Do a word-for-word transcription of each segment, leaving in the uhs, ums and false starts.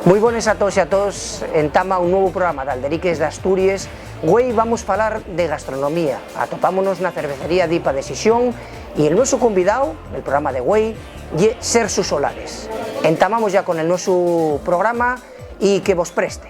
Mui bones a toos y a toos, entama un nuevu programa d'Alderiques d'Asturies. Güei vamos falar de gastronomía. Atopámonos na cervecería d'I P A de Xixón y el nuesu convidáu del programa de güei ye Sersu Solares. Entamamos ya con el nuesu programa y que vos preste.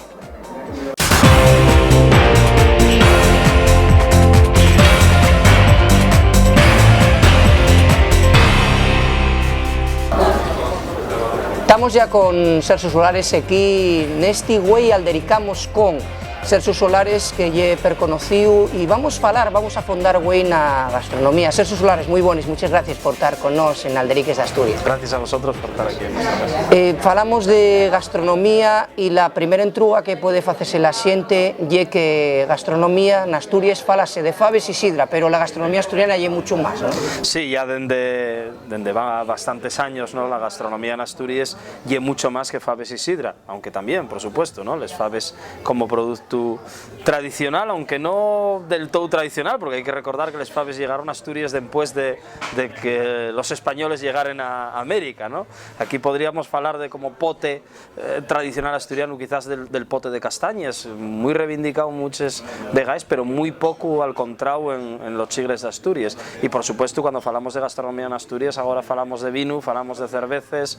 Tamos ya con Sersu Solares, equí nesti güei aldericamos con Sersu Solares, que ye perconocíu, y vamos falar, vamos afondar güei na gastronomía. Sersu Solares, mui bones, muches gracies por tar con nós en Alderiques d'Asturies. Gracias a vosotros por estar aquí en nuestra casa. Eh, falamos de gastronomía y la primera entruga que puede facese la xente ye que gastronomía n'Asturies falase de faves y sidra, pero la gastronomía asturiana ye mucho más, ¿no? Sí, ya dende, dende va bastantes años, ¿no? La gastronomía en Asturias ye mucho más que faves y sidra, aunque también, por supuesto, ¿no? Les faves como producto tradicional, aunque no del todo tradicional, porque hay que recordar que les faves llegaron a Asturias después de, de que los españoles llegaran a América, ¿no? Aquí podríamos falar de como pote eh, tradicional asturiano, quizás del, del pote de castañes, muy reivindicado muchas vegaes, pero muy poco alcontrao en, en los chigres d'Asturies. Y, por supuesto, cuando falamos de gastronomía en Asturias, ahora falamos de vinu, falamos de cerveces,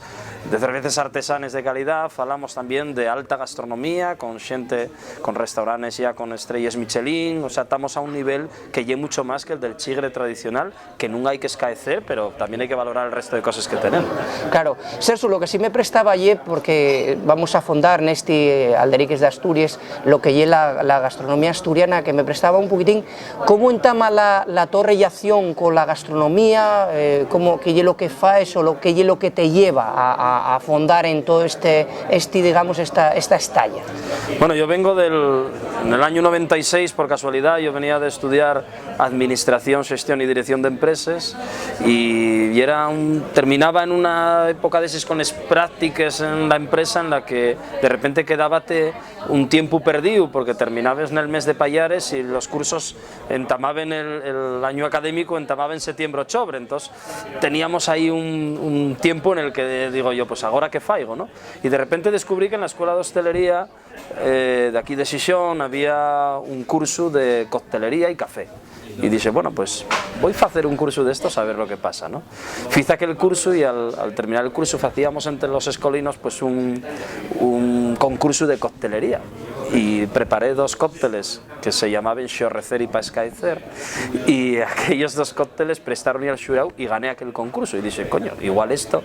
de cerveces artesanes de calidad, falamos también de alta gastronomía, con xente, con restaurantes ya con estrelles Michelin, o sea, estamos a un nivel que ye mucho más que el del chigre tradicional, que nun hai que escaecer, pero también hay que valorar el resto de cosas que tenemos. Claro, Sersu, lo que sí me prestaba ye, porque vamos a fondar nesti, eh, Alderiques d'Asturies, lo que ye la, la gastronomía asturiana, que me prestaba un poquitín, ¿cómo entama la, la to rellación con la gastronomía? Eh, ¿cómo, qué ye lo que faes o lo, qué ye lo que te lleva a, a, a fondar en todo este, esti, digamos, esta, esta estalla? Bueno, yo vengo del, en el año noventa y seis, por casualidad, yo venía de estudiar Administración, Xestión y Dirección d'Empreses, y, y era un, terminaba en una época d'eses con les práctiques en la empresa en la que de repente quedábate un tiempu perdíu, porque terminabes nel mes de payares y los cursos entamaben el, el añu académico, entamaba en setiembre, ochobre, entós teníamos ahí un, un tiempu en el que digo yo, pues, ¿agora qué faigo, no? Y de repente descubrí que en la Escuela d'Hostelería eh, d'aquí de Xixón había un cursu de coctelería y café. Y dixe, bueno, pues voi facer un cursu d'estos a ver lo que pasa, ¿no? Fiz aquel cursu y al, al terminar el cursu facíamos entre los escolinos, pues, un, un concursu de coctelería. Y preparé dos cócteles que se llamaben Xorrecer y Pa Escaecer, y aquellos dos cócteles prestaron al xuráu y gané aquel concursu. Y dixe, coño, igual esto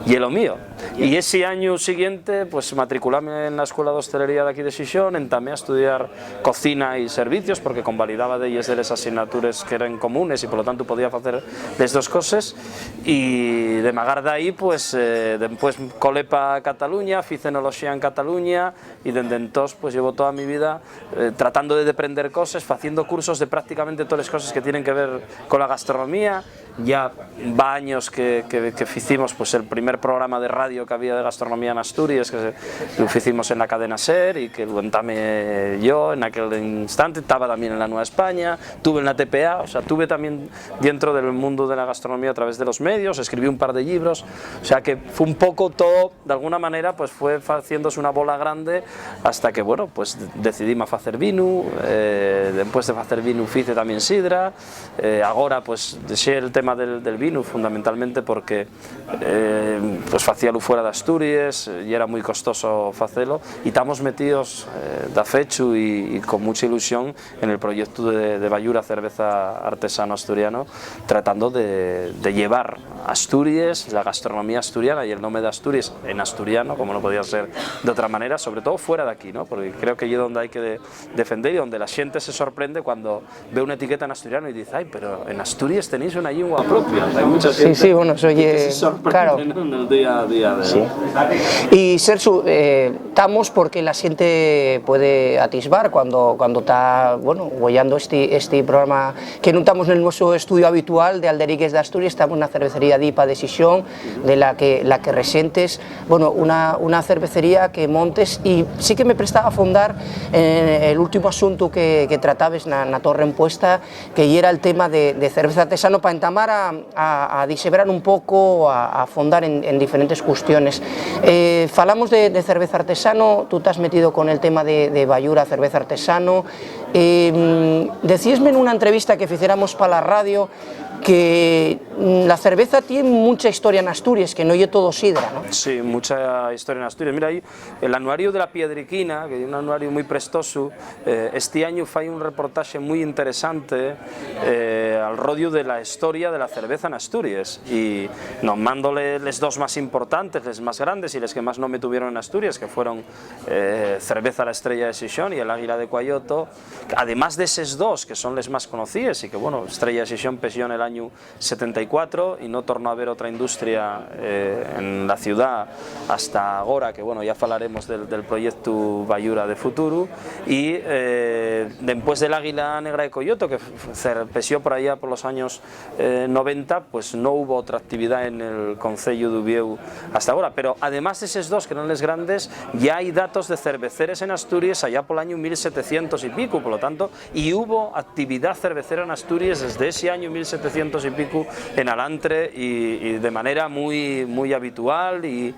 ye lo mío. Y ese año siguiente, pues, matriculame en la Escuela d'Hostelería d'aquí de Xixón, entamé a estudiar cocina y servicios, porque convalidaba delles de les asignatures que eran comunes y, por lo tanto, podía facer les dos coses. Y de magar d'ahí, pues, eh, después colé pa Cataluña, fiz enoloxía en Cataluña, y dende entós, pues, llevo toda mi vida, eh, tratando de deprender coses, faciendo cursos de prácticamente toles coses que tienen que ver con la gastronomía. Ya va años que, que, que ficimos, pues, el primer programa de radio que había de gastronomía en Asturias, que se, lo ficimos en la cadena SER y que lo entamé yo en aquel instante. Taba también en la Nueva España, tuve en la T P A, o sea, tuve también dentro del mundo de la gastronomía a través de los medios, escribí un par de libros, o sea que fue un poco todo, de alguna manera, pues, fue faciéndose una bola grande hasta que, bueno, pues, decidíme a facer vinu, eh, después de facer vinu fice también sidra, eh, agora, pues, dexé el tema del, del vinu fundamentalmente porque, eh, pues, facíalo fuera de Asturias, eh, y era muy costoso facelo, y estamos metidos, eh, dafechu y, y con mucha ilusión en el proyecto de, de Bayura Cerveza Artesano Asturiano, tratando de, de llevar Asturias, la gastronomía asturiana y el nombre de Asturias en asturiano, como no podía ser de otra manera, sobre todo fuera de aquí, ¿no? Porque creo que allí es donde hay que de-, defender y donde la gente se sorprende cuando ve una etiqueta en asturiano y dice, "Ay, pero en Asturias tenéis una lengua propia". Hay mucha Sí, gente sí, bueno, eso que ye, se sorprende, claro. ¿No? En el día a día de Sí. Y Sersu, eh, tamos porque la xente puede atisbar cuando, cuando ta, bueno, güeyando esti, esti programa, que nun tamos nel nuesu estudio habitual de Alderiques d'Asturies, tamos na cervecería d'I P A de Xixón, de la que, la que rexentes, bueno, una, una cervecería que montes, y sí que me prestaba fon-, preguntar, eh, el últimu asuntu que, que tratabes na, na to rempuesta, que yera el tema de, de cerveza artesano, pa entamar a, a, a dixebrar un poco, a, a fondar en, en diferentes custiones. Eh, falamos de, de cerveza artesano, tú t'has metido con el tema de, de Bayura Cerveza Artesano. Eh, decíesme nuna entrevista que ficiéramos pa la radio que, mm, la cerveza tien mucha historia en Asturies, que no ye todo sidra, ¿no? Sí, mucha historia en Asturies. Mira, ahí el anuario de la Piedriquina, que ye un anuario mui prestosu, eh, esti añu fai un reportaxe mui interesante, eh, al rodiu de la historia de la cerveza en Asturies, y nombrándole les dos más importantes, les más grandes y les que más nome tuvieron en Asturies, que fueron, eh, Cerveza La Estrella de Xixón y el Águila de Cuayoto, además de eses dos, que son les más conocíes y que, bueno, Estrella de Xixón pesió nel añu setenta y cuatro y no tornó a haber otra industria, eh, en la ciudá hasta agora, que, bueno, ya falaremos del, del proyectu Bayura de futuru. Y, eh, dempués del Águila Negra de Cuayoto, que f-, f-, pesió por allá por los años, eh, noventa, pues no hubo otra actividá en el concello d'Uviéu hasta agora. Pero además de eses dos, que eran les grandes, ya hai datos de cerveceres en Asturies allá pol añu mil setecientos y pico, por lo tanto, y hubo actividá cervecera en Asturies desde ese añu mil setecientos y pico en alantre, y, y de manera mui, mui habitual, y,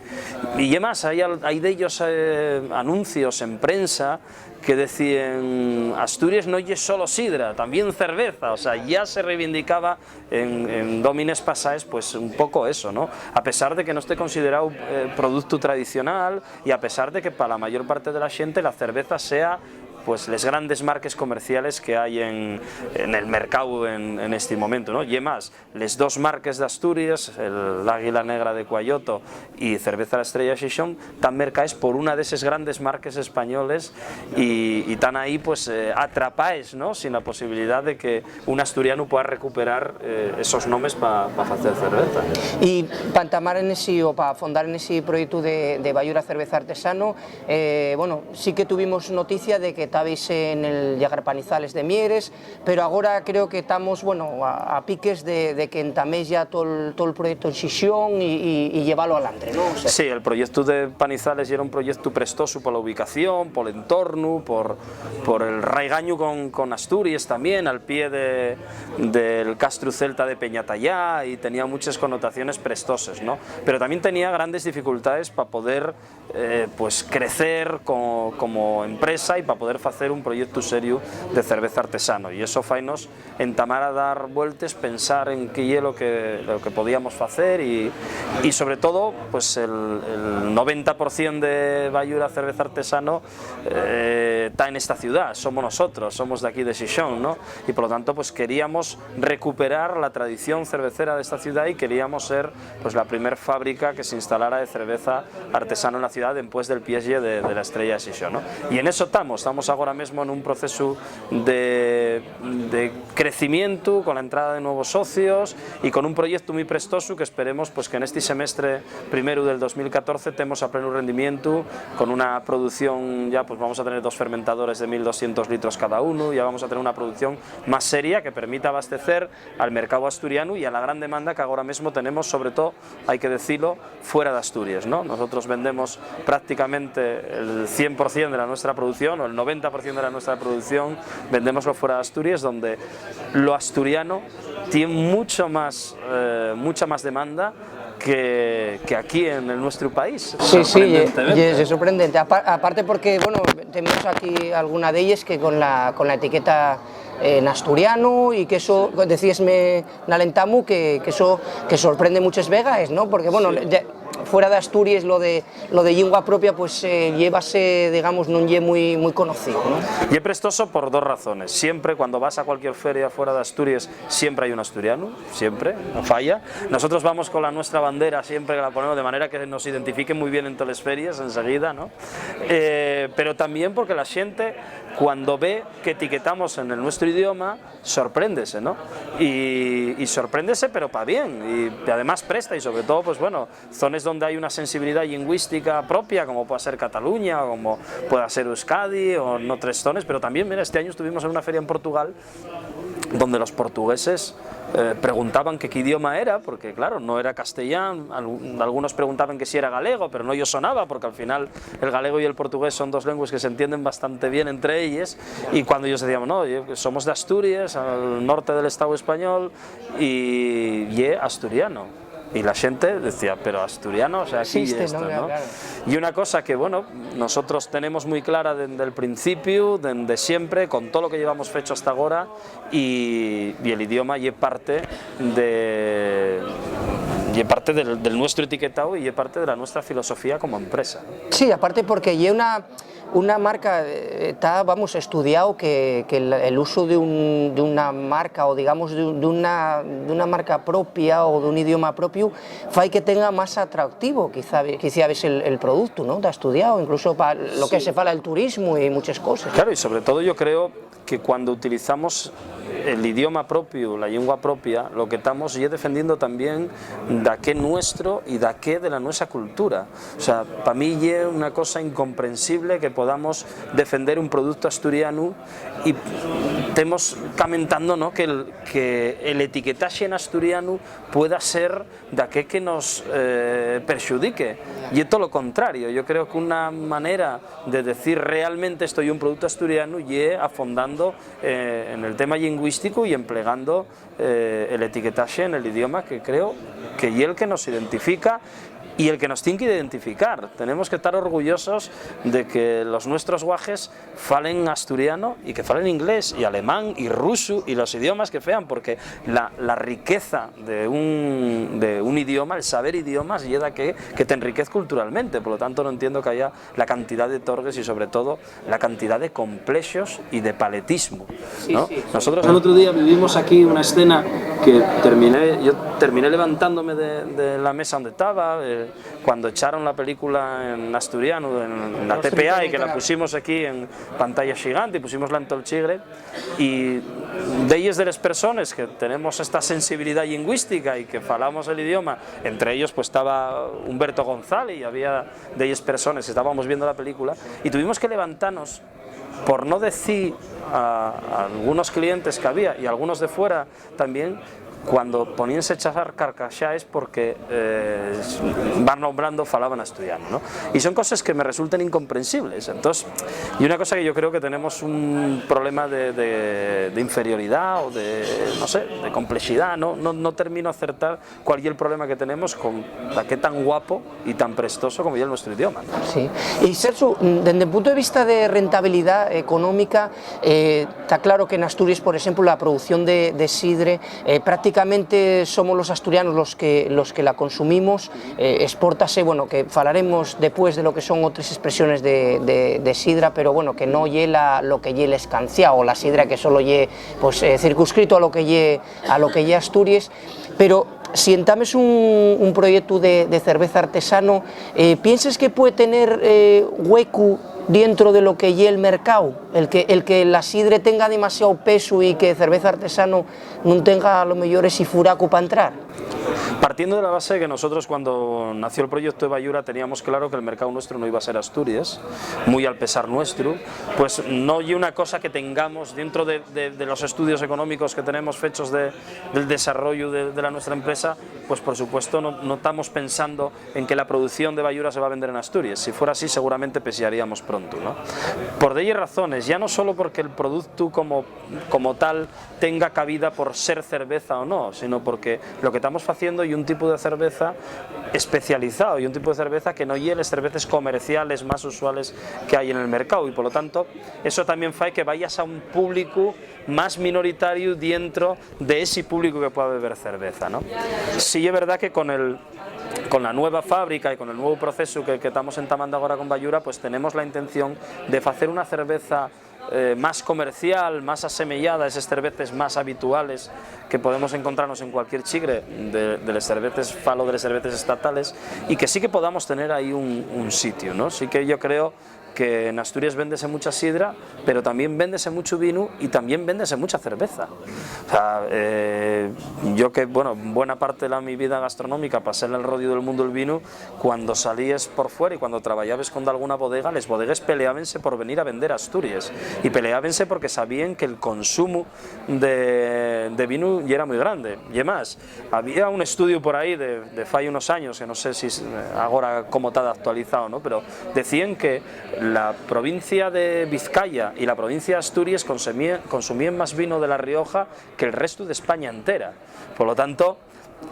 y ye más, hai al-, hai dellos, eh, anuncios en prensa que decíen: "Asturies no ye solo sidra, tamién cerveza". O sea, ya se reivindicaba en, en dómines pasaes, pues, un poco eso, ¿no? A pesar de que no esté considerao, eh, productu tradicional, y a pesar de que pa la mayor parte de la xente la cerveza sea, pues, les grandes marques comerciales que hai en, en el mercáu en, en esti momento, ¿no? Ye más, les dos marques d'Asturies, el Águila Negra de Cuayoto y Cerveza La Estrella Xixón, tán mercaes por una d'eses grandes marques españoles y, y tán ahí, pues, eh, atrapaes, ¿no? Sin la posibilidá de que un asturianu pueda recuperar, eh, esos nomes pa, pa facer cerveza. Y pa entamar en esi, o pa fondar en esi proyectu de, de Bayura Cerveza Artesano, eh, bueno, sí que tuvimos noticia de que tabais en el Llagarpanizales de Mieres, pero agora creo que tamos, bueno, a, a piques de, de que entaméis ya tol, tol proyectu en Xixón y, y, y llevalo alantre, ¿no? O sea, sí, el proyectu de Panizales yera un proyectu prestosu pola ubicación, pol entornu, por, por el raigañu con, con Asturies tamién, al pie de, del castru celta de Peñatallá, y tenía muches connotaciones prestoses, ¿no? Pero tamién tenía grandes dificultaes pa poder, eh, pues, crecer co-, como empresa y pa poder facer un proyectu seriu de cerveza artesano. Y eso fainos entamar a dar vueltes, pensar en qué ye lo que, lo que podíamos facer y, y sobre todo, pues, el, el noventa por cien de Bayura Cerveza Artesano, eh, ta en esta ciudá, somos nosotros, somos de aquí de Xixón, ¿no? Y por lo tanto, pues, queríamos recuperar la tradición cervecera de esta ciudá y queríamos ser, pues, la primer fábrica que se instalara de cerveza artesano en la ciudá, dempués del pieslle de, de la Estrella de Xixón, ¿no? Y en eso tamos, tamos agora mesmo en un procesu de, de crecimientu, con la entrada de nuevos socios y con un proyectu mui prestosu que esperemos, pues, que nesti semestre primeru del dos mil catorce temos a plenu rendimientu, con una producción ya, pues, vamos a tener dos fermentadores de mil doscientos litros cada unu, ya vamos a tener una producción más seria que permita abastecer al mercáu asturianu y a la gran demanda que agora mesmo tenemos, sobre todo, hai que decilo, fuera de Asturies, ¿no? Nosotros vendemos prácticamente el cien por cien de la nuestra producción, o el noventa por cien de la nuestra producción, vendémoslo fuera de Asturies, donde lo asturiano tiene mucho más, eh, mucha más demanda que, que aquí en el nuestro país, sí, sí, ye, sorprendentemente. Ye, ye sorprendente. Apa-, aparte porque, bueno, tenemos aquí alguna d'elles que con la, con la etiqueta, eh, en asturianu, y que eso, decíesme nal entamu, que, que eso que sorprende muches vegaes, ¿no? Porque, bueno, sí, ya, fuera de Asturies, lo de, lo de llingua propia, pues, eh, llévase, digamos, non ye mui, mui conocío, ¿no? Ye prestoso por dos razones. Siempre, cuando vas a cualquier feria fuera de Asturies, siempre hay un asturiano, siempre, no falla. Nosotros vamos con la nuestra bandera, siempre que la ponemos, de manera que nos identifiquen muy bien en todas las ferias enseguida, ¿no? Eh, pero también porque la gente, cuando ve que etiquetamos en el nuestro idioma, sorpréndese, ¿no? Y, y sorpréndese, pero pa bien, y además presta, y sobre todo, pues bueno, zones donde hay una sensibilidad lingüística propia, como pueda ser Cataluña, o como pueda ser Euskadi, o en otras zonas, pero también, mira, este año estuvimos en una feria en Portugal, donde los portugueses Eh, preguntaban que qué idioma era, porque, claro, no era castellán. Al-, algunos preguntaban que si era galego, pero no ellos sonaba, porque al final el galego y el portugués son dos lenguas que se entienden bastante bien entre ellas, y cuando ellos decíamos, "No, ye-, somos de Asturias, al norte del Estado español, y ye asturiano". Y la gente decía, "Pero asturiano, o sea, ¿qué ye esto, no?". Y una cosa que, bueno, nosotros tenemos muy clara desde el principio, desde siempre, con todo lo que llevamos fecho hasta ahora, y, y el idioma ye parte de, ye parte del, del nuestro etiquetado y ye parte de la nuestra filosofía como empresa. Sí, aparte porque ye una, una marca, eh, ta, vamos, estudiao que, que el, el usu de un, de una marca, o digamos de un, de una, de una marca propia o d'un idioma propiu, fai que tenga más atractivo, quizá, quiciabes el, el productu, ¿no? Ta estudiao, incluso pa lo que se fala del turismo y muchas cosas. Claro, y sobre todo yo creo que cuando utilizamos el idioma propio, la lengua propia, lo que tamos ye defendiendo también daqué nuestro y daqué de la nuestra cultura. O sea, pa mí ye una cosa incomprensible que podamos defender un producto asturiano y temos camentando, ¿no?, que el, que el etiquetaxe en asturiano pueda ser daqué que nos, eh, perxudique. Ye todo lo contrario. Yo creo que una manera de decir realmente esto ye un producto asturiano ye afondando, eh, en el tema lingüístico y emplegando, eh, el etiquetaxe en el idioma, que creo que ye el que nos identifica y el que nos tiene que identificar. Tenemos que estar orgullosos de que los nuestros guajes falen asturiano y que falen inglés y alemán y rusu y los idiomas que fean, porque la, la riqueza de un, de un idioma, el saber idiomas, ye daqué que t'enriquez culturalmente. Por lo tanto, no entiendo que haya la cantidad de torgues y, sobre todo, la cantidad de complexos y de paletismo, ¿no? Nosotros el otro día vivimos aquí una escena que terminé, yo terminé levantándome de, de la mesa donde estaba, eh, cuando echaron la película en asturiano, en, en la T P A, y que la pusimos aquí en pantalla gigante y pusimos la en Tolchigre, y delles de les persones que tenemos esta sensibilidad lingüística y que falamos el idioma, entre ellos, pues, estaba Humberto González y había delles persones que estábamos viendo la película, y tuvimos que levantarnos por no decir a, a algunos clientes que había, y algunos de fuera también, cuando poníanse a echar carcaxaes porque, eh, Marlon Brando falaba en asturiano, ¿no? Y son cosas que me resultan incomprensibles. Entonces, y una cosa que yo creo que tenemos un problema de, de, de inferioridad o de, no sé, de complejidad, ¿no? No, no termino de acertar cuál ye el problema que tenemos con daqué tan guapo y tan prestoso como ye el nuestro idioma, ¿no? Sí. Y, Sergio, dende el punto de vista de rentabilidad económica, eh, ta claro que en Asturias, por exemplu, la producción de, de sidre, eh, prácticamente somos los asturianos los que, los que la consumimos, eh, expórtase, bueno, que falaremos después de lo que son otras expresiones de, de, de sidra, pero, bueno, que no ye la, lo que ye l'escanciao, la sidra que solo ye, pues, eh, circunscrito a lo que ye, a lo que ye Asturias. Pero si entames un, un proyectu de, de cerveza artesano, eh, pienses que puede tener, eh, huecu dientro de lo que ye el mercáu, el que, el que la sidre tenga demasiado pesu y que cerveza artesano nun tenga a lo mellor esi furacu pa entrar? Partiendo de la base de que nosotros, cuando nació el proyecto de Bayura, teníamos claro que el mercado nuestro no iba a ser Asturias, muy al pesar nuestro, pues no ye una cosa que tengamos dentro de, de, de los estudios económicos que tenemos fechos de, del desarrollo de, de la nuestra empresa, pues, por supuesto, no, no estamos pensando en que la producción de Bayura se va a vender en Asturias. Si fuera así, seguramente pesiaríamos pronto, ¿no? Por delles razones, ya no solo porque el producto como, como tal tenga cabida por ser cerveza o no, sino porque lo que estamos haciendo es un tipo de cerveza especializado y un tipo de cerveza que no ye les cervezas comerciales más usuales que hay en el mercado, y por lo tanto eso también fai que vayas a un público más minoritario dentro de ese público que pueda beber cerveza, ¿no? Sí es verdad que con el, con la nueva fábrica y con el nuevo proceso que, que estamos entamando ahora con Bayura, pues tenemos la intención de hacer una cerveza, eh, más comercial, más asemellada a esas cervezas más habituales que podemos encontrarnos en cualquier chigre de, de las cervezas, falo de las cervezas estatales, y que sí que podamos tener ahí un, un sitio, ¿no? Sí que yo creo que n'Asturies véndese mucha sidra, pero tamién véndese muchu vinu y tamién véndese mucha cerveza. O sea, eh, yo que, bueno, bona parte de la mi vida gastronómica pasé nel rodiu del mundu del vinu, cuando salíes por fuera y cuando trabayabes con dalguna bodega, les bodegues peleábense por venir a vender a Asturies, y peleábense porque sabíen que el consumu de, de vinu yera mui grande. Y más, había un estudiu por ahí de, de fai unos años, que no sé si agora cómo ta actualizado, ¿no? Pero decían que la provincia de Vizcaya y la provincia de Asturies consumían, consumían más vino de La Rioja que el resto de España entera. Por lo tanto,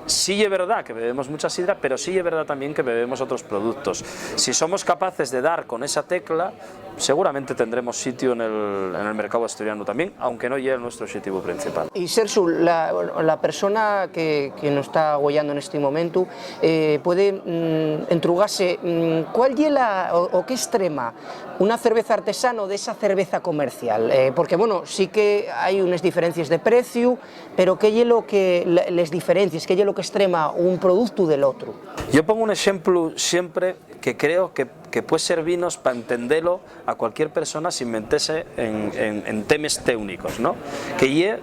sí ye verdad que bebemos mucha sidra, pero sí ye verdad también que bebemos otros productos. Si somos capaces de dar con esa tecla, seguramente tendremos sitio en el, en el mercado asturiano también, aunque no llegue nuestro objetivo principal. Y Sergio, la, la persona que, que nos está apoyando en este momento, eh, puede, mm, entrugarse, mm, ¿cuál ye la, o, o qué extrema una cerveza artesano de esa cerveza comercial? Eh, porque, bueno, sí que hay unas diferencias de precio, pero ¿qué ye lo que, la, les diferencias, qué ye lo que extrema un producto del otro? Yo pongo un ejemplo siempre que creo que, que puede servinos pa entendelo a cualquier persona sin meterse en, en, en temes téunicos, ¿no? Que ye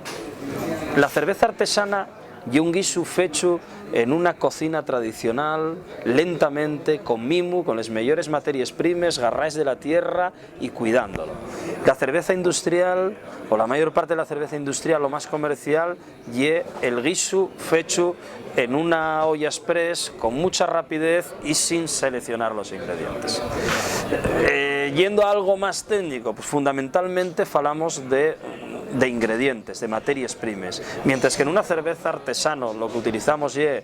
la cerveza artesana ye un guisu fechu en una cocina tradicional, lentamente, con mimu, con les meyores materies primes, garraes de la tierra y cuidándolo. La cerveza industrial, o la mayor parte de la cerveza industrial, lo más comercial, ye el guisu fechu en una olla express con mucha rapidez y sin seleccionar los ingredientes. Eh, yendo a algo más técnico, pues fundamentalmente falamos de, de ingredientes, de materias primas, mientras que en una cerveza artesano lo que utilizamos ye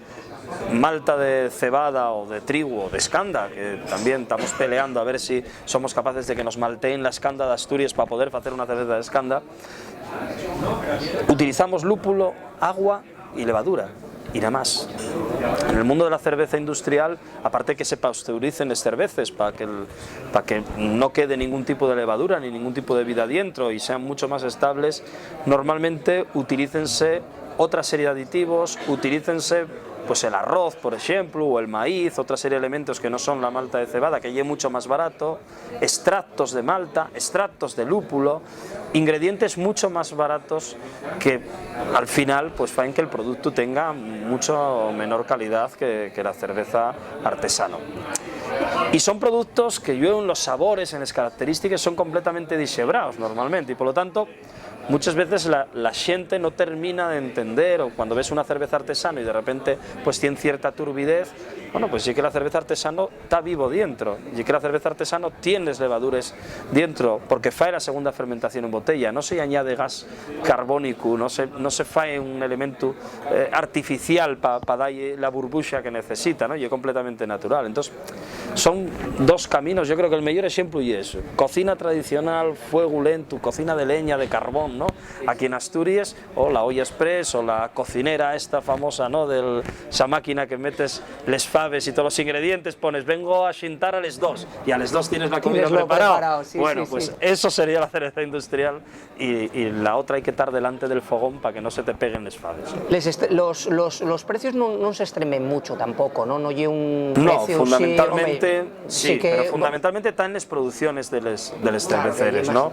malta de cebada o de trigo o de escanda, que también estamos peleando a ver si somos capaces de que nos malteen la escanda de Asturias pa poder facer una cerveza de escanda. Utilizamos lúpulo, agua y levadura, y nada más. En el mundo de la cerveza industrial, aparte que se pasteuricen les cerveces pa que el, pa que no quede ningún tipo de levadura ni ningún tipo de vida dientro y sean mucho más estables, normalmente utilícense otra serie de aditivos, utilícense, pues, el arroz, por exemplu, o el maíz, otra serie de elementos que no son la malta de cebada, que ye mucho más barato, extractos de malta, extractos de lúpulo, ingredientes mucho más baratos que al final, pues, faen que el producto tenga mucho menor calidad que, que la cerveza artesano. Y son productos que llueven los sabores, en les característiques, son completamente dixebraos normalmente, y por lo tanto, muchas veces la, la xente no termina de entender, o cuando ves una cerveza artesano y de repente, pues, tien cierta turbidez, bueno, pues ye que la cerveza artesano ta vivo dientro, ye que la cerveza artesano tien les levadures dientro, porque fae la segunda fermentación en botella, no se añade gas carbónico, no se, no se fae un elemento, eh, artificial pa, pa dalle la burbuxa que necesita, ¿no? Ye completamente natural. Entonces, son dos caminos, yo creo que el mellor exemplu ye eso, cocina tradicional, fuego lento, cocina de leña, de carbón, ¿no? Aquí en Asturias, o la olla express, o la cocinera esta famosa, ¿no? Del, esa máquina que metes les faves y todos los ingredientes, pones, "Vengo a xintar a les dos", y a les dos tienes la comida preparado. Bueno, sí, pues sí, eso sería la cerveza industrial, y, y la otra hay que estar delante del fogón pa que no se te peguen les faves. Les est-, los, los, los precios nun, nun se estremen mucho tampoco, ¿no? No ye un precio, sí, fundamentalmente, sí, pero fundamentalmente ta en les producciones de les, de les cerveceres, ¿no?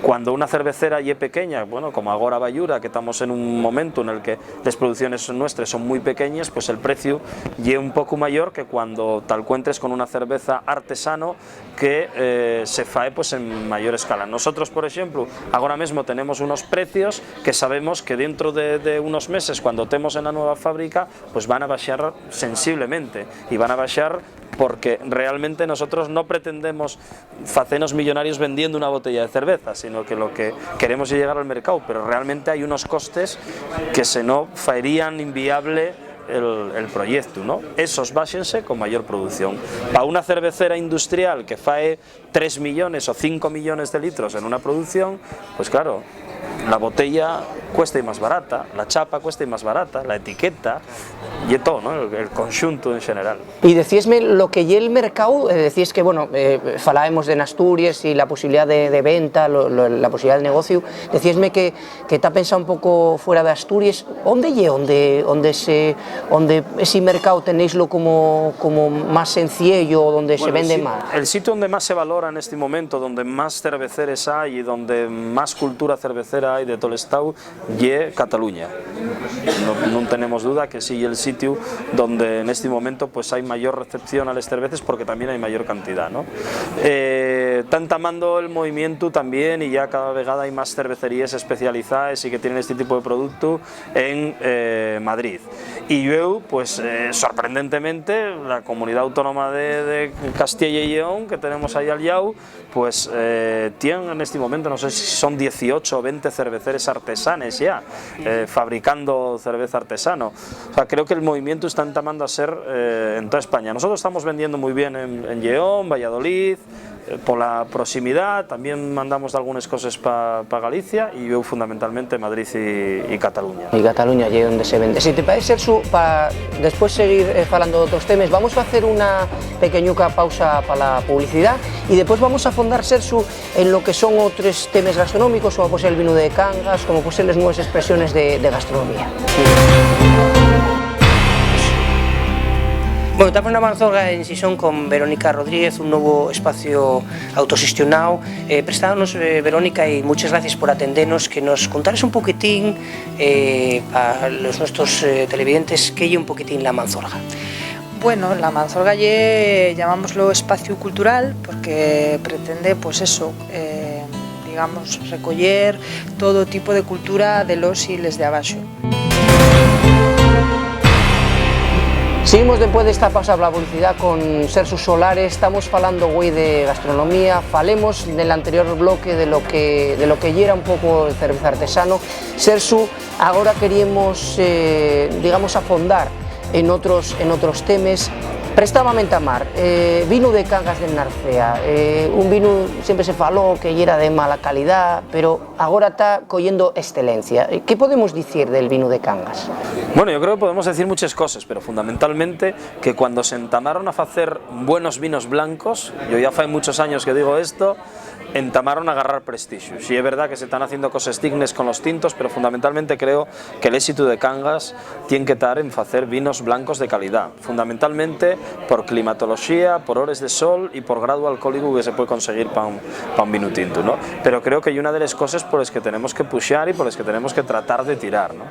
Cuando una cervecera ye pequeña, bueno, como agora Bayura, que estamos en un momento en el que les producciones nuestres son muy pequeñas, pues el precio ye un poco mayor que cuando te encuentres con una cerveza artesano que, eh, se fae, pues, en mayor escala. Nosotros, por exemplu, agora mesmo tenemos unos precios que sabemos que dentro de, de unos meses, cuando temos en la nueva fábrica, pues van a baixar sensiblemente, y van a baixar porque realmente nosotros no pretendemos facenos millonarios vendiendo una botella de cerveza, sino que lo que queremos es llegar al mercado, pero realmente hay unos costes que se no faerían inviable el, el proyecto, ¿no? Esos báxense con mayor producción. Pa una cervecera industrial que fae tres millones o cinco millones de litros en una producción, pues claro, la botella cuesta y más barata, la chapa cuesta y más barata, la etiqueta, y todo, ¿no? El, el conxuntu en general. Y decíesme lo que ye el mercáu, eh, decíes que, bueno, eh, falábamos de n'Asturies y la posibilidad de, de venta, lo, lo, la posibilidad de negociu, decíesme que, que ta pensado un poco fuera de Asturies. ¿Ónde ye onde, onde se, onde esi mercáu tenéislo como, como más senciello, donde se Bueno, el vende si-, más? El sitio donde más se valora en este momento, donde más cerveceres hay y donde más cultura cervecera hay de todo el estado, ye Cataluña. No, nun tenemos duda que sí, el sitio donde en este momento, pues, hay mayor recepción a les cerveces, porque también hay mayor cantidad, ¿no? Eh, ta entamando el movimiento también, y ya cada vegada hay más cervecerías especializadas y que tienen este tipo de producto en, eh, Madrid. Y luego, pues, eh, sorprendentemente, la comunidad autónoma de, de Castilla y León, que tenemos ahí al llau, pues, eh, tien en este momento, no sé si son dieciocho o veinte cerveceres artesanes ya, eh, fabricando cerveza artesano. O sea, creo que el movimiento está entamando a ser, eh, en toda España. Nosotros estamos vendiendo muy bien en, en Lleón, Valladolid, eh, por la proximidad, también mandamos algunas cosas pa, pa Galicia y yo fundamentalmente Madrid y, y Cataluña. Y Cataluña, allí donde se vende. Si te parece, Sersu, pa después seguir, eh, falando de otros temas, vamos a hacer una pequeñuca pausa pa la publicidad y después vamos a fondar, Sersu, en lo que son otros temas gastronómicos, como puede ser el vino de Cangas, como puede ser las nuevas expresiones de, de gastronomía. Bueno, estamos na Manzorga en Xixón con Verónica Rodríguez, un nuevo espacio autoxestionado. Eh, prestádonos, eh, Verónica, y muchas gracias por atendernos, que nos contares un poquitín, eh, a los nuestros, eh, televidentes, qué ye un poquitín la Manzorga. Bueno, la Manzorga ye, llamámoslo espacio cultural, porque pretende, pues eso, eh, digamos, recoller todo tipo de cultura de los y les de abaxo. Seguimos después de esta pausa pa la publicidad con Sersu Solares. Estamos falando güei de gastronomía. Falemos nel anterior bloque de lo que, de lo que yera un poco el cerveza artesano. Sersu, agora queríamos, eh, digamos, afondar en otros, en otros temes. Préstame a entamar, eh, vinu de Cangas del Narcea, eh, un vinu siempre se faló que yera de mala calidá, pero agora ta coyendo excelencia. ¿Qué podemos dicir del vinu de Cangas? Bueno, yo creo que podemos decir muchas cosas, pero fundamentalmente que cuando se entamaron a facer buenos vinos blancos, yo ya fai muchos años que digo esto, entamaron a agarrar prestixu. Sí, es verdad que se están haciendo cosas dignes con los tintos, pero fundamentalmente creo que el éxito de Cangas tiene que estar en facer vinos blancos de calidad, fundamentalmente por climatoloxía, por hores de sol y por gradu alcohólico que se puede conseguir pa un, pa un vinu tintu, ¿no? Pero creo que hay una de las cosas por las que tenemos que puxar y por las que tenemos que tratar de tirar, ¿no?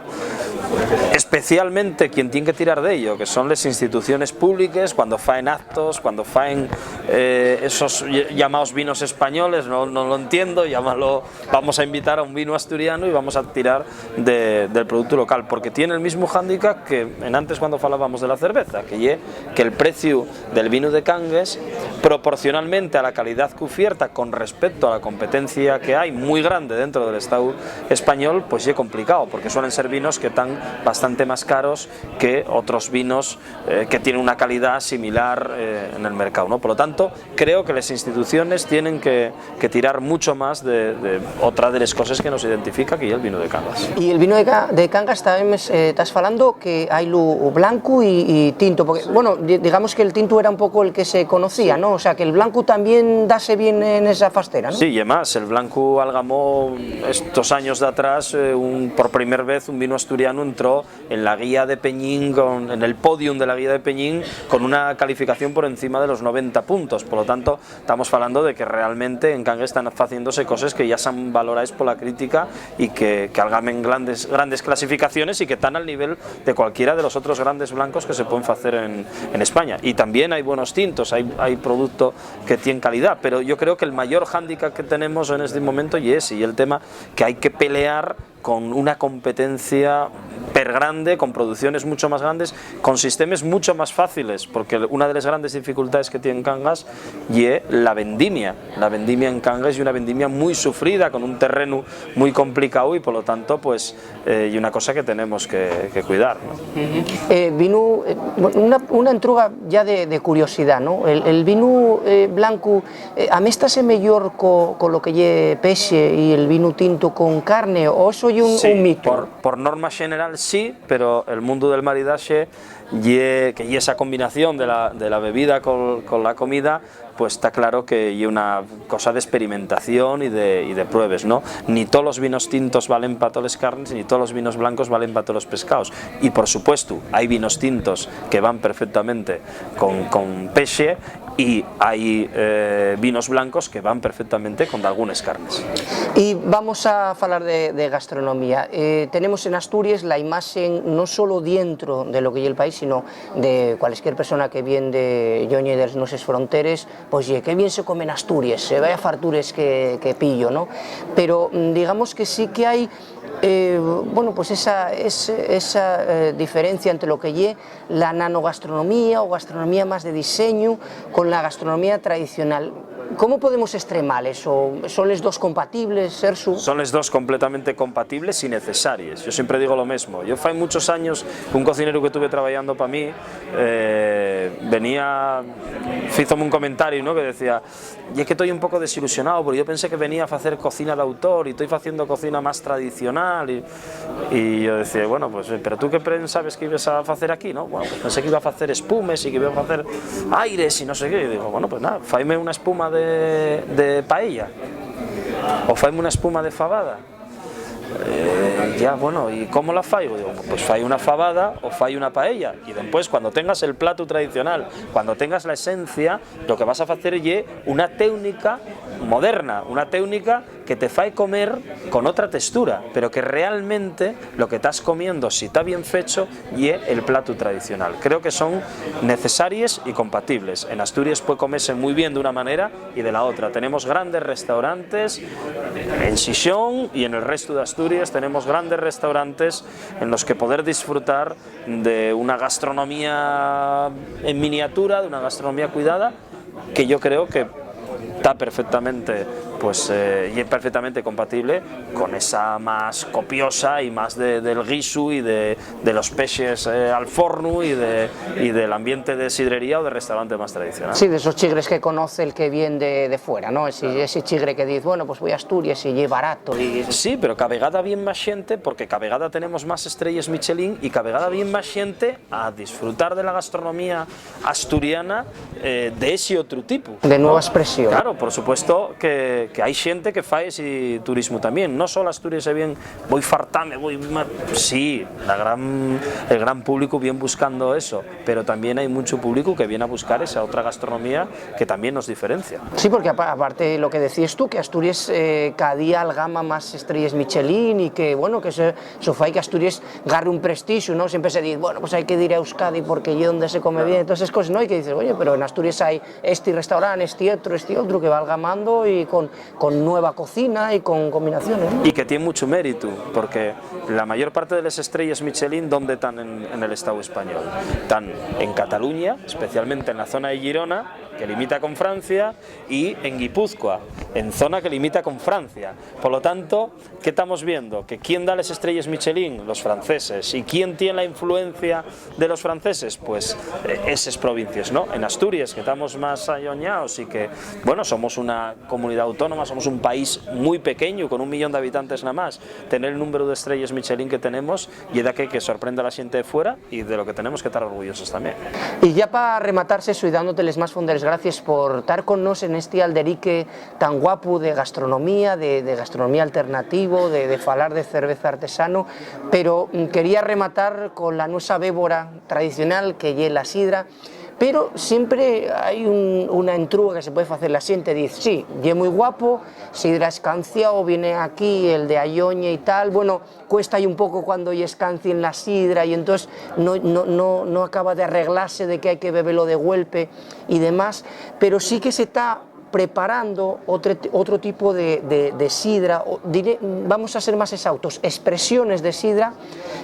Especialmente quien tiene que tirar de ello, que son las instituciones públicas, cuando faen actos, cuando faen, eh, esos ll-, llamados vinos españoles, no, no lo entiendo, llámalo, vamos a invitar a un vino asturiano y vamos a tirar de, del producto local, porque tiene el mismo hándicap que en antes cuando falábamos de la cerveza, que ye que el precio del vino de Cangues, proporcionalmente a la calidad que oferta con respecto a la competencia que hay muy grande dentro del Estado español, pues ye complicado, porque suelen ser vinos que están bastante más caros que otros vinos, eh, que tienen una calidad similar, eh, en el mercado, ¿no? Por lo tanto, creo que las instituciones tienen que, que tirar mucho más de, de otra de las cosas que nos identifica, que es el vino de Cangas. Y el vino de Ca-, de Cangas también es, eh, estás falando que hay lu blanco y, y tinto, porque, bueno, di-, digamos que el tinto era un poco el que se conocía, sí, ¿no? O sea, que el blanco también dase bien en esa fastera, ¿no? Sí, y además, el blanco algamó estos años de atrás, eh, un, por primera vez un vino asturiano entró en la guía de Peñín, con, en el podium de la guía de Peñín, con una calificación por encima de los noventa puntos. Por lo tanto, estamos hablando de que realmente en Cangas están haciéndose cosas que ya son valoradas por la crítica y que, que algamen grandes, grandes clasificaciones y que están al nivel de cualquiera de los otros grandes blancos que se pueden hacer en, en España. Y también hay buenos tintos, hay, hay producto que tiene calidad, pero yo creo que el mayor hándicap que tenemos en este momento y es, y el tema que hay que pelear con una competencia per grande, con producciones mucho más grandes, con sistemas mucho más fáciles, porque una de las grandes dificultades que tiene Cangas ye la vendimia. La vendimia en Cangas es una vendimia muy sufrida, con un terreno muy complicado y, por lo tanto, pues, eh, y una cosa que tenemos que, que cuidar, ¿no? Ujú. Eh, vino, eh, una, una entruga ya de, de curiosidad, ¿no? El, el vino, eh, blanco, eh, améstase mejor co, con lo que ye pexe y el vino tinto con carne, o eso Un, sí, un mito. Por, por norma xeneral sí, pero el mundu del maridaxe ye, que ye esa combinación de la, de la bebida col, con la comida, pues ta claro que ye una cosa d'esperimentación y de, y de pruebes, ¿no? Ni tolos vinos tintos valen pa toles carnes, ni tolos vinos blancos valen pa tolos pescaos. Y, por supuesto, hai vinos tintos que van perfectamente con, con pexe, y hai, eh, vinos blancos que van perfectamente con dalgunes carnes. Y vamos a falar de, de gastronomía. Eh, tenemos en Asturias la imaxen no solo dientro de lo que ye el país, sino de cualesquier persona que vien de lloñe de les nueses fronteres, pues, ye, qué bien se come en Asturias, eh, vaya fartures que, que pillo, ¿no? Pero, mm, digamos que sí que hai, eh, bueno, pues esa, es-, esa, eh, diferencia entre lo que ye la nanogastronomía o gastronomía más de diseñu con la gastronomía tradicional. ¿Cómo podemos estremales? ¿O son les dos compatibles, Sersu? Son les dos completamente compatibles y necesaries. Yo siempre digo lo mesmo. Yo fai muchos años, un cocinero que tuve trabayando pa mí, eh, venía, fízome un comentariu, ¿no? Que decía, "Ye que toi un poco desilusionao, porque yo pensé que venía a facer cocina d'autor y toi faciendo cocina más tradicional", y, y yo decía, "Bueno, pues, eh, pero tú qué pensabes que ibas a facer aquí, no?". "Bueno, pues pensé que iba a facer espumes y que iba a facer aires y no sé qué". Y digo, "Bueno, pues nada, faime una espuma de, de paella, o faime una espuma de fabada". Eh, ya, bueno, ¿y cómo la faigo? Digo, pues fai una fabada o fai una paella. Y después, cuando tengas el plato tradicional, cuando tengas la esencia, lo que vas a facer ye una téunica moderna, una téunica que te fai comer con otra textura, pero que realmente lo que estás comiendo, si está bien fecho, ye el plato tradicional. Creo que son necesaries y compatibles. En Asturias puede comerse muy bien de una manera y de la otra. Tenemos grandes restaurantes en Xixón y en el resto de Asturias, tenemos grandes restaurantes en los que poder disfrutar de una gastronomía en miniatura, de una gastronomía cuidada, que yo creo que está perfectamente, pues, eh, y es perfectamente compatible con esa más copiosa y más de, del guisu y de, de los peces, eh, al forno y de, y del ambiente de sidrería o de restaurante más tradicional. Sí, de esos chigres que conoce el que viene de, de fuera, ¿no? Ese, claro, ese chigre que dice, "Bueno, pues voy a Asturias y es barato". Y... Sí, pero cada vegada vien más gente, porque cada vegada tenemos más estrellas Michelin y cada vegada vien más gente a disfrutar de la gastronomía asturiana, eh, de ese otro tipo, ¿no? De nueva expresión. Claro, por supuesto que, que hai xente que fai ese turismo también. No solo Asturias se vien, "Voy fartame, voy ma-". Sí, la gran, el gran público vien buscando eso, pero también hay mucho público que viene a buscar esa otra gastronomía que también nos diferencia. Sí, porque apa-, aparte lo que decías tú, que Asturias, eh, cada día algama más estrellas Michelin y que, bueno, que eso, eso fai que Asturias garre un prestixu, ¿no? Siempre se dice, "Bueno, pues hay que ir a Euskadi porque allí donde se come bien", todas esas cosas, ¿no? Y que dices, "Oye, pero en Asturias hay este restaurante, este otro, este otro", que va algamando y con, con nueva cocina y con combinaciones, ¿no? Y que tiene mucho mérito, porque la mayor parte de las estrellas Michelin, ¿dónde están en, en el Estado español? Están en Cataluña, especialmente en la zona de Girona, que limita con Francia, y en Guipúzcoa, en zona que limita con Francia. Por lo tanto, ¿qué estamos viendo? Que ¿quién da las estrellas Michelin? Los franceses. ¿Y quién tiene la influencia de los franceses? Pues, eh, esas provincias, ¿no? En Asturias, que estamos más alloñados y que, bueno, somos una comunidad autónoma, somos un país muy pequeño, con un millón de habitantes nada más, tener el número de estrellas Michelin que tenemos, y es de que, que sorprende a la gente de fuera y de lo que tenemos que estar orgullosos también. Y ya pa rematar, Sersu, y dándote les más fonderes gracies por tar con nós en este alderique tan guapu de gastronomía, de, de gastronomía alternativo, de, de falar de cerveza artesano, pero, mm, quería rematar con la nuesa bébora tradicional, que ye la sidra, pero siempre hai un, una entrúa que se puede facer. La xente diz, "Sí, ye mui guapo, sidra escanciao, viene aquí el de Ayoñe y tal, bueno, cuesta-y un poco cuando ye escancien la sidra", y entós no, no, no, no acaba de arreglase de que hai que bebelo de güelpe y demás, pero sí que se ta preparando otro, otro tipo de, de, de sidra, o dire-, vamos a ser más exautos, expresiones de sidra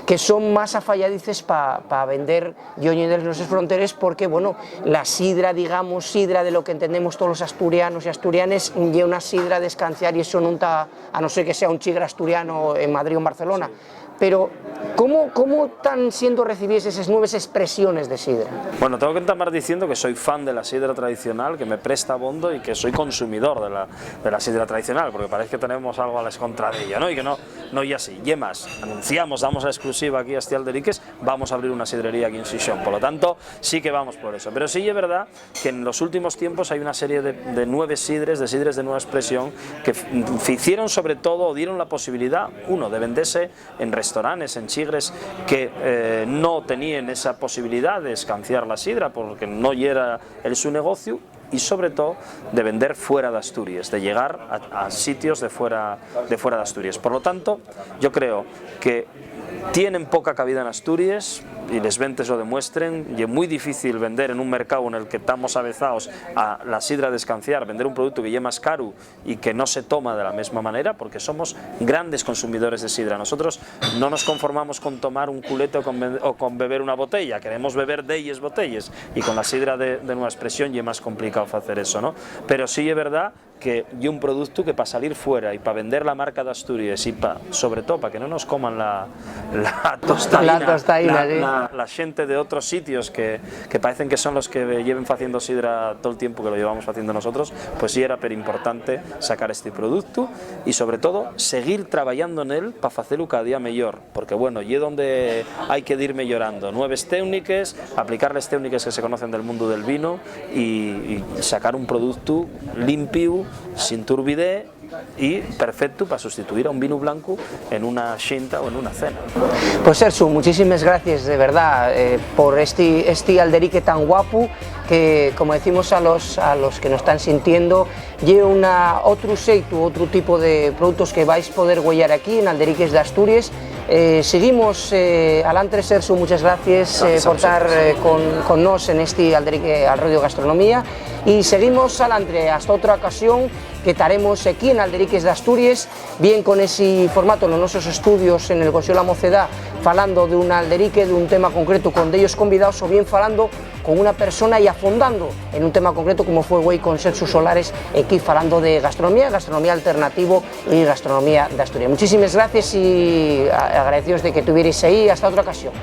que son más afayadices pa, pa vender lloñe de les nueses fronteres, porque, bueno, la sidra, digamos, sidra de lo que entendemos todos los asturianos y asturianes, ye una sidra d'escanciar, y eso nun ta, a no ser que sea un chigre asturiano en Madrid o en Barcelona. Pero, ¿cómo, cómo tán siendo recibíes eses nueves espresiones de sidra? Bueno, tengo que entamar diciendo que soy fan de la sidra tradicional, que me presta abondo y que soy consumidor de la, de la sidra tradicional, porque parece que tenemos algo a la escontra d'ella, ¿no? Y que no, no ye así. Y más, anunciamos, damos la exclusiva aquí a Esti Alderiques, vamos a abrir una sidrería aquí en Xixón. Por lo tanto, sí que vamos por eso. Pero sí es verdad que en los últimos tiempos hay una serie de, de nueves sidres, de sidres de nueva expresión, que f-, hicieron sobre todo, o dieron la posibilidad, uno, de venderse en restaurantes, en chigres que eh, no tenían esa posibilidad de escanciar la sidra porque no era el su negocio, y sobre todo de vender fuera de Asturias, de llegar a, a sitios de fuera, de fuera de Asturias. Por lo tanto, yo creo que tienen poca cabida en Asturias y les ventes lo demuestren. Y es muy difícil vender en un mercado en el que estamos avezados a la sidra de escanciar, vender un producto que ya es más caro y que no se toma de la misma manera, porque somos grandes consumidores de sidra. Nosotros no nos conformamos con tomar un culete o con, o con beber una botella, queremos beber delles botelles, y con la sidra de, de nueva expresión ya es más complicado hacer eso, ¿no? Pero sí es verdad que es un producto que para salir fuera y para vender la marca de Asturias y pa, sobre todo para que no nos coman la, la tostaína, la, tostaína la, sí. la, la gente de otros sitios que, que parecen que son los que lleven haciendo sidra todo el tiempo que lo llevamos haciendo nosotros, pues sí era pero importante sacar este producto y sobre todo seguir trabajando en él para hacerlo cada día mejor, porque bueno, y es donde hay que ir mejorando nuevas técnicas, aplicar las técnicas que se conocen del mundo del vino y, y sacar un producto limpio, sin turbidez y perfecto para sustituir a un vino blanco en una xinta o en una cena. Pues Sersu, muchísimas gracias de verdad eh, por este, este alderique tan guapo que, como decimos a los, a los que nos están sintiendo, ye una, otro xeitu, otro tipo de productos que vais poder güeyar aquí en Alderiques de Asturias. Eh, seguimos eh, alantre, Sersu, muchas gracias, eh, por estar eh, con, con nos en este alderique al Radio Gastronomía y seguimos alantre hasta otra ocasión que estaremos aquí en Alderiques de Asturias, bien con ese formato en los nuestros estudios en el Colegio La Mocedad, falando de un alderique, de un tema concreto con ellos convidados, o bien falando con una persona y afondando en un tema concreto como fue güei con Sersu Solares, aquí falando de gastronomía, gastronomía alternativo y gastronomía de Asturias. Muchísimas gracias y a-, agradecidos de que tuvierais ahí. Hasta otra ocasión.